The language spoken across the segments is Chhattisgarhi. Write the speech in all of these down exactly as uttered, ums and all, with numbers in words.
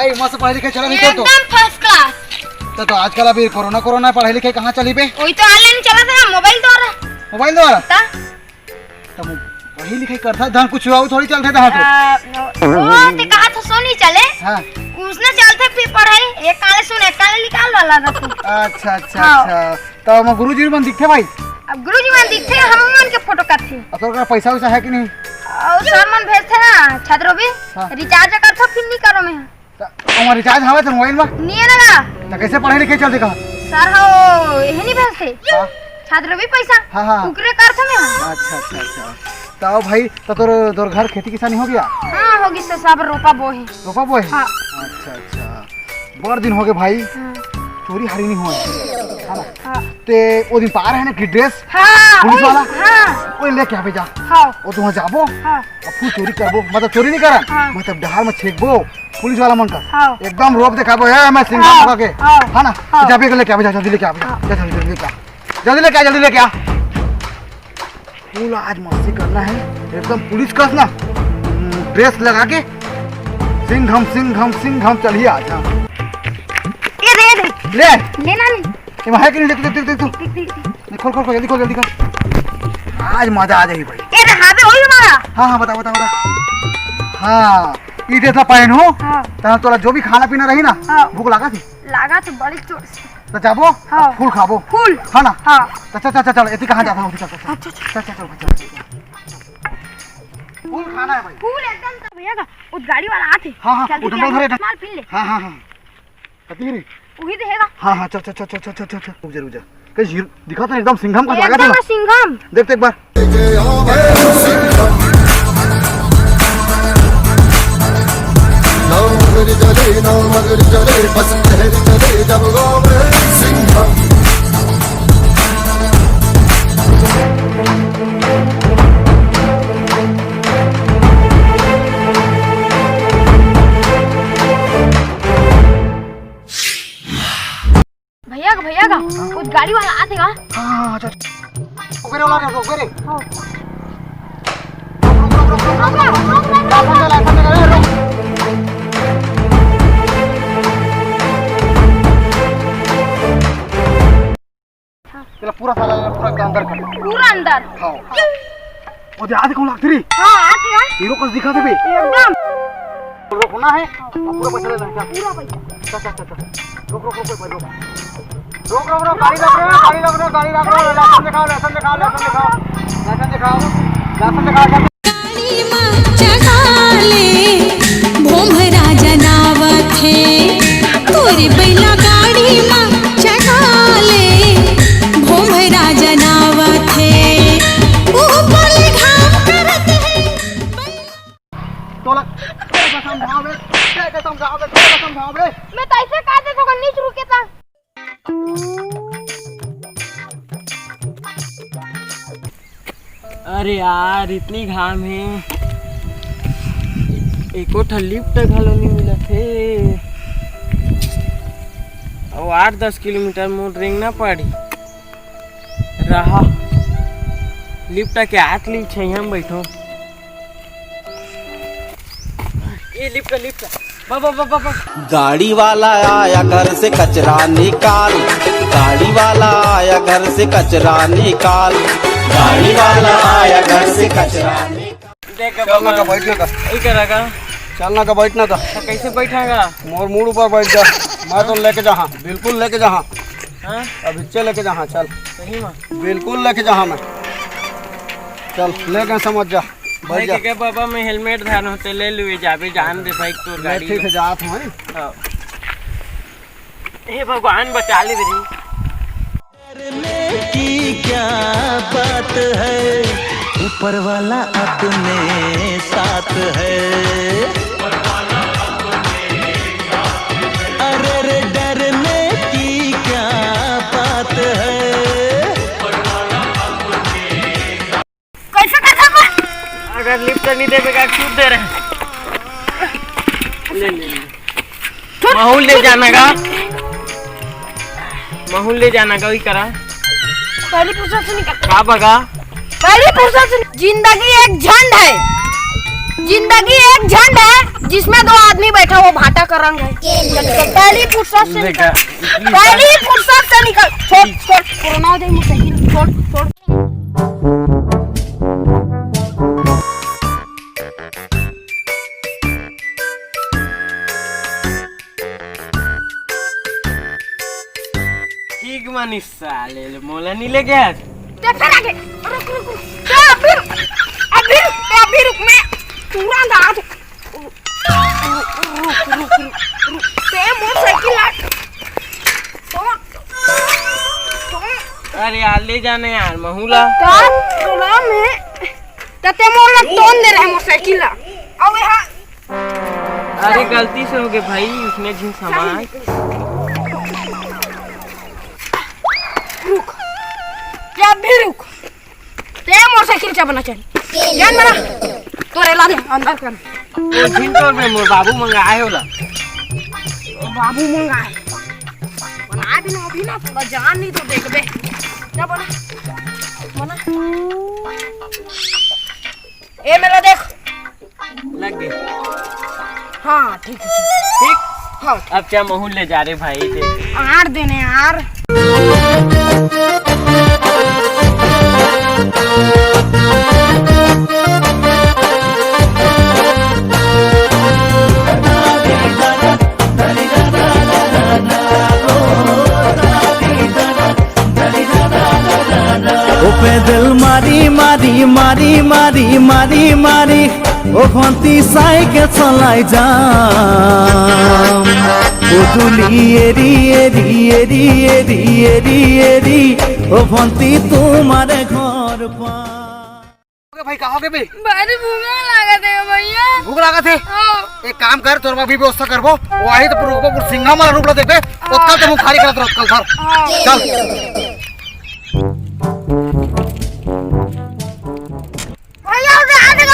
ए, मस्त पढ़ाई लिखाई चला नहीं तो? एकदम फर्स्ट क्लास। तो, तो आजकल अभी कोरोना, कोरोना पढ़ाई लिखाई कहाँ चली बे? वही तो ऑनलाइन चला था ना, मोबाइल द्वारा। मोबाइल द्वारा? ता? तो मो-, पढ़ाई लिखाई करता धान कुछ हुआ, वो थोड़ी चलते धान तो। आ, वो ते कहा था सो नहीं चले। हाँ। उसने चलते फिर पढ़ाई, एक काले सुन, एक काले निकाल वाला था तू। अच्छा, अच्छा, हाँ। अच्छा। तो मैं गुरुजी मन दिखते भाई? अब गुरुजी मन दिखते, हम मन के फोटो करते। अब तो पैसा वैसा है कि नहीं? और सब मन भेजते ना, छात्रों भी। हाँ। रिचार्ज करते फिर नहीं करो मैं। त ओमा रिचार्ज हवय त मोबाइल म? निये ना गा। त कइसे पढ़े लिखे चलथे कहा? सर हो, यही नहीं भेजते। हाँ। छात्र भी पैसा। हाँ, हाँ। उकरे करथो मैं। अच्छा, अच्छा, अच्छा। त भाई, त तोर, तोर घर खेती किसानी हो गया? हाँ, हो गई सर, सब रोपा बो है। रोपा बो है? हाँ। अच्छा, अच्छा। बड़ दिन हो गए भाई। हाँ। चोरी हारी नहीं हुआ है। है ना? हाँ। ते वो दिन पार है ना कि ड्रेस? हाँ, पुलिस वही, वाला? हाँ। वो लेके आबे जा। हाँ। वो तुम जाबो? हाँ। अब तू चोरी करबो, मतलब चोरी नहीं करन। हाँ। मतलब डहार में छेकबो। पुलिस वाला मन का। हाँ। एकदम रोब देखाबो, "ए, मैं सिंघम हाँ, का के।" हाँ, है ना? हाँ। जा, बेग लेके आ, जा, जल्दी लेके आ, जा, हाँ। जा, जल्दी, जल्दी लेके आ। जल्दी लेके आ, जल्दी लेके आ। फूल आज मस्ती करना है, एकदम पुलिस कस ना, हम्म, ड्रेस लगा के, सिंघम, सिंघम, सिंघम, चलिए आज, हाँ। ये दे, दे। ले। लेना नहीं। ये वहाँ है कि नहीं? देख, देख, देख, देख, देख। देख, देख, देख। नहीं, खोल, खोल, खोल, जल्दी खोल, जल्दी खोल। आज मजा आ जाएगी भाई। ये रहा बे, वही हमारा। हाँ, हाँ, बता, बता, बता। हाँ, ये ड्रेस ला पहन हो। हाँ। तहाँ तोला जो भी खाना पीना रही ना, हाँ। भूख लागा थी? लागा तो बड़ी जोर से। तो जाबो, हाँ। फूल खाबो। फूल। है ना? हाँ। तो चल, चल, चल, चल, एती कहाँ जाता हूँ? चल, चल, चल। अच्छा, अच्छा। चल, चल, चल, चल, चल। फूल खाना है भाई। फूल एकदम तो भैया का, उस गाड़ी वाला आते। हाँ, हाँ, जल्दी उठा, क्या उठा, उठा। माल पी ले। हाँ, हाँ, हाँ। कती रे? वही देहेगा। हाँ, हाँ, चल, चल, चल। रुक जा, रुक जा। कहीं हीरो दिखा तो एकदम सिंघम का जाएगा एकदम ना। सिंघम। देख तो एक बार। भैया का, भैया का, वो गाड़ी वाला आते का? हाँ, हाँ, अच्छा, अच्छा। ओकरे वाला रे, ओकरे। हाँ। रुक, रुक, रुक, रुक, रुक, रुक, रुक, रुक, रुक, रुक, रुक, रुक। लाइसेंस दे, लाइसेंस दे, रुक। हाँ। तेला पूरा साला, पूरा एकदम अंदर कर। पूरा अंदर? हाँ। वो दे, आदि कौन लागती री? हाँ, आती है। हीरो कस दिखा दे बे। एकदम। रोकना है, और पूरा पैसा लेना है, चल। पूरा पैसा। चल, चल, चल, चल। रोक, रोक, रोक, रोक, रोक। रोक, रोक, रोक, गाड़ी रोक रहे हो, गाड़ी रोक रहे हो, गाड़ी रोक रहे हो, लाइसेंस दिखाओ, लाइसेंस दिखाओ, लाइसेंस दिखाओ, लाइसेंस दिखाओ, लाइसेंस दिखाओ। गाड़ी मा चढ़ा ले, भोंभरा जनावत हे। तोरे बैला गाड़ी मा चढ़ा ले, भोंभरा जनावत हे। ऊपर ले घाम करत हे। तोला, तोला समझाओ बे, तोला समझाओ बे, तोला समझाओ बे। मैं तो ऐसे कह दे तो नीच रुके था। अरे यार, इतनी घाम हे, एको ठा लिफ्ट घलो नहीं मिलत हे। अउ आठ दस किलोमीटर मोर रेंगना पड़ी रहा। लिफ्ट के आत ली, छैया में बैठो। ये लिफ्ट, लिफ्ट। बा, बा, बा, बा, बा। गाड़ी वाला आया घर से कचरा निकाल, गाड़ी वाला आया घर से कचरा निकाल, गाड़ी वाला आया घर से कचरा निकाल। देख चल ना का, बैठ ना का। ई करा का? चल ना का, बैठ ना का। तो कैसे बैठागा? मोर मूड ऊपर बैठ जा। मैं तो लेके जहाँ, बिल्कुल लेके जहाँ। हाँ? अभी चल लेके जहाँ, चल। सही में? बिल्कुल लेके जहाँ मैं। चल, लेके समझ जा। बैठ भाई जा। के, के बाबा, मैं हेलमेट धारण होते ले लुए जाबे, जान दे भाई तोर मैं गाड़ी ठीक में। है, जात हूँ, हैं? हाँ। हे भगवान, बचा ले मेरी। डरने की क्या बात है, ऊपर वाला अपने साथ है। अरे रे, डरने की क्या बात है। कैसे, कैसे बा? अगर लिफ्ट नहीं देबे का, छूट दे रहे। ले, ले, ले। छूट, महू ले छूट। जाना का? महू ले जाना का, वही करा। पहली फुर्सत से निकल। का बगा? पहली फुर्सत से। जिंदगी एक झंड है, जिंदगी एक झंड है। जिसमें दो आदमी बैठा, वो भाटा का रंग है। पहली फुर्सत से निकल, पहली फुर्सत से निकल। छोड़, छोड़, कोरोना हो जाए, मोटरसाइकिल छोड़, छोड़। ठीक मानिस साले, ले मोला नहीं ले गया। ते फिर आगे, रुक, रुक, रुक। ते अभी रुक, अभी रुक, ते अभी रुक, मैं तुरंत आ जाऊँ। रुक, रुक, रुक, रुक, रुक। ते मोटरसाइकिल ला। छोड़, छोड़। अरे यार, ले जाने यार, महू ला। तो सुना मैं, तो ते मोर ला तोड़ दे रहे मोटरसाइकिल ला। अब यहाँ अरे, गलती से हो गए भाई, उसने झिन सामान। रुक, जब भी रुक, ते मोटरसाइकिल चलाना चाहिए। जान मना, तोरे ला दे, अंदर कर। वो झिन तोर में मोर बाबू मंगाए होला। ओ बाबू मंगाए। बना भी ना, अभी ना, थोड़ा जान नहीं तो देख बे। क्या बना? बना। ए, मेला देख। लग गए। हाँ, ठीक है, ठीक। ठीक? हाँ। अब क्या महू ले जा रहे भाई, दे। आर देने यार। ओ पैदल मारी, मारी, मारी, मारी, मारी, मारी, ओ भंती साइकिल चलाई जाम। ओ दुली एरी, एरी, एरी, एरी, एरी, एरी, ओ भंती तुम्हारे घर पर। भाई, कहाँ हो गए बे? भारी भूख लागत हे भैया। भूख लागत हे? हाँ। एक काम कर, तोर अभी व्यवस्था करबो। वो आही तो पूरा, पूरा सिंघम वाला रूप ला देखबे। हाँ। ओतका तो मुखारी करत रहो, कल धर। हाँ। चल। भैया, उठा दे।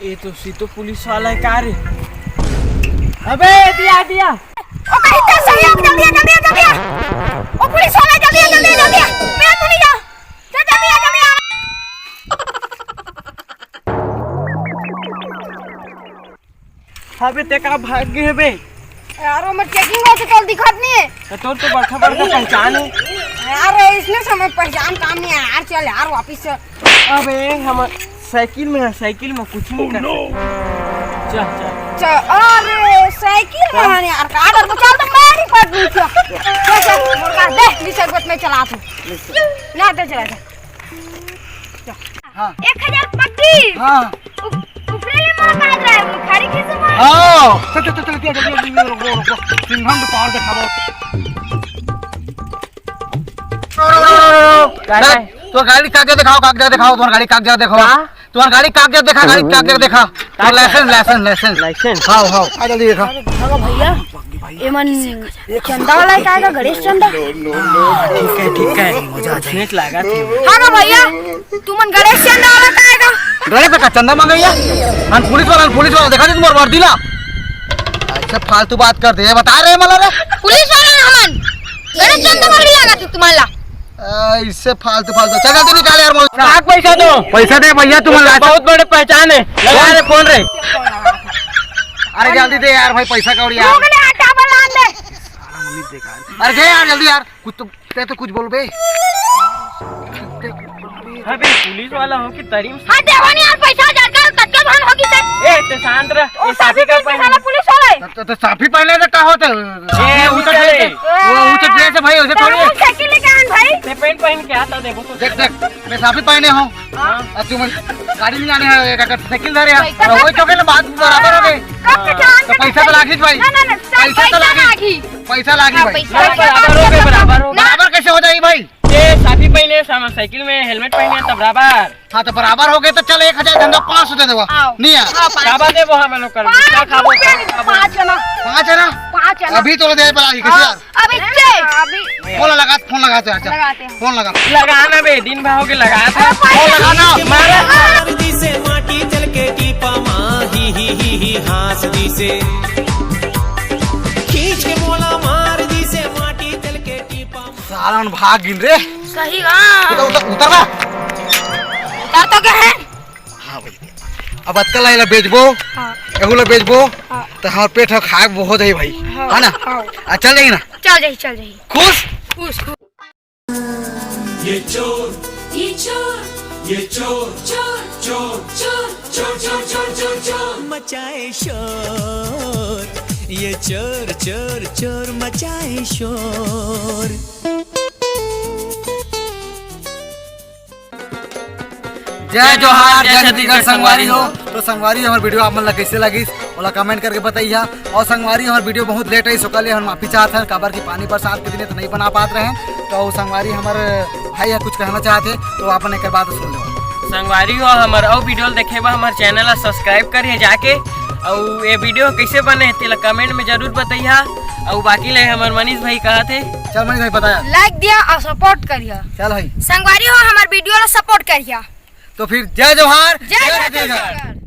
ये तो सीतो पुलिस वाला है का रे? अबे दिया, दिया। ओ कहीं तो सही हो, जल्दी आ, जल्दी आ, जल्दी आ। ओ पुलिस वाला, जल्दी आ, जल्दी आ, जल्दी आ। मैं तो नहीं जाऊँ। जा, जल्दी आ, जल्दी आ। अबे ते का भाग गए बे? यार, हमर चेकिंग होत हे, तोला दिखत नहीं है? तो तोर तो बड़का बड़का पहचान है। यार, इसने समय पहचान काम नहीं है यार, चल यार वापिस चल। अबे हम साइकिल में है, साइकिल में कुछ नहीं कर सकते। चल, चल। चल, अरे साइकिल में है यार, का डर को चल तो मैं नहीं पकड़ूँ क्या? चल, चल, मोर कार दे, बीस एक में चला तू। ना दे, चला जा। हाँ। एक हजार पक्की। हाँ। उ-, ऊपरे ले मोर बात रहे, मुखारी खींचे मार। हाँ। चल, चल, चल, चल, चल, चल, चल, चल, रुक, रुक, रुक। सिंघम तो पावर दिखाओ। का है? तो गाड़ी कागजात दिखाओ, कागजात दिखाओ, तुम्हारा गाड़ी कागजात दिखाओ। का? तुम्हारा गाड़ी कागजात दिखा, गाड़ी कागजात दिखा। का? Licence, licence, licence. लाइसेंस? हाँ, हाँ। आ जल्दी दिखा। अरे, भैया, एमन चंदा वाला है का, गणेश चंदा? हाँ, ठीक है, ठीक है, मजा आ जाएगा। हाँ ना भैया, तुमन गणेश चंदा वाला का है का? गणेश का चंदा मांगे भैया? हम पुलिस वाला, पुलिस वाला देखा दे तुम्हारे वर्दी ला। ऐसे फालतू बात करते हैं, बता रहे हैं मला रे। पुलिस वाला ना हमन, गणेश चंदा वाला भी लगा तू तुम्हारा। आ, इससे फालतू, फालतू। चल, जल्दी निकाल यार, मोल। काक पैसा दो। पैसा दे भैया, तुम ये तो लाइसेंस बहुत बड़े पहचान है। लगा रे फोन रे। अरे जल्दी दे यार भाई, पैसा कौड़ी यार। लोग ने आटा बना दे। अरे दे यार, जल्दी यार। कुछ तो, ते तो कुछ बोल बे। अबे पुलिस वाला हो कि तरीम से? हाँ, देवा नहीं यार, पैसा हजार का तत्काल भान होगी ते। ए, ते शांत रह। ओ, ये साफी साफी का पहन पहन। साला पुलिस वाला है। तो, तो, तो साफी पहने तो का होता है? ए, ये ऊंचा ऊंचा ड्रेस है। है। वो ऊंचा ड्रेस है भाई, उसे तो थोड़ी हम है। साइकिल लेके आए हैं भाई। ते पैंट पहन के आता, देखो तो। देख, देख, मैं साफी पहने हूँ। हाँ। और तुम गाड़ी नहीं आने है, एक अगर साइकिल धरे हैं। पैसा और वही तो कहना, बात बराबर हो गई। कब के जान तो के पैसा तो लागी भाई। ना, ना, ना, पैसा तो पैसा लागी। लागी। पैसा लागी हाँ, भाई। पैसा लागी। बराबर हो गए, बराबर हो। ना। बराबर कैसे हो जाएगी भाई? ये साफी पहने, सामा-, साइकिल में हेलमेट पहने, तब बराबर। हाँ, तो बराबर हो गए तो चल, एक हजार धंधा पाँच सौ दे देवा। आओ। नहीं यार। हाँ, पाँच। खाबा दे वो हम लोग कर। पाँच क्या खाबो? रुपया नहीं, खाबो। पाँच आना। पाँच आना? पाँच आना। अभी तो दे पड़ा, कैसे हाँ। यार? अभी के? अभी। फोन लगा, फोन लगा, चल, चल। लगाते हैं। फोन लगा। लगा ना बे, दिन भर हो गए, लगा था। अरे, फोन लगा ना। मारा। मार दी से माटी के टीपा मा ही ही ही ही हाँस दिसे। खींच के मोला मार दिसे माटी तेल के टीपा मा। साला मन भाग गिन रे। सही गा। उतर, उतर, उतर ना। उतर तो गे हे। हाँ भाई, अब अतका ला एला बेचबो, हाँ। एहू ला बेचबो, हाँ। तो हमर पेट ह खाए हो जाही भाई, हाँ। है ना? हाँ। आ, चल जाही ना? चल जाही, चल जाही। खुश? खुश, खुश। ये चोर, ये चोर, ये चोर, चोर, चोर, चोर, चोर, चोर, चोर, चोर, चोर मचाए शोर, ये चोर, चोर, चोर मचाए शोर। जय जोहार, जय छत्तीसगढ़ संगवारी हो। तो संगवारी हो, हमर video आप मन ला कैसे लगिस, ओला comment करके बताइहा। और संगवारी हो, हमर video बहुत late आइस, ओकर लिए हम माफी चाहत हन, काबर कि पानी बरसात के दिन तो नहीं बना पात रहे। तो संगवारी हमर भाई ह कुछ कहना चाहत हे, तो आप मन एकर बात सुन लो। संगवारी हो, हमर अउ video देखे बर हमर channel ला subscribe करिए जाके, अउ ये video कैसे बने हे तेला comment में जरूर बताइहा। अउ बाकी ले हमर मनीष भाई कहत हे। चल मनीष भाई बताया। Like दिया और support करिया। चल भाई। संगवारी हो हमर video ला support करिया। तो फिर जय जोहार, जय जय छत्तीसगढ़। छत्तीसगढ़।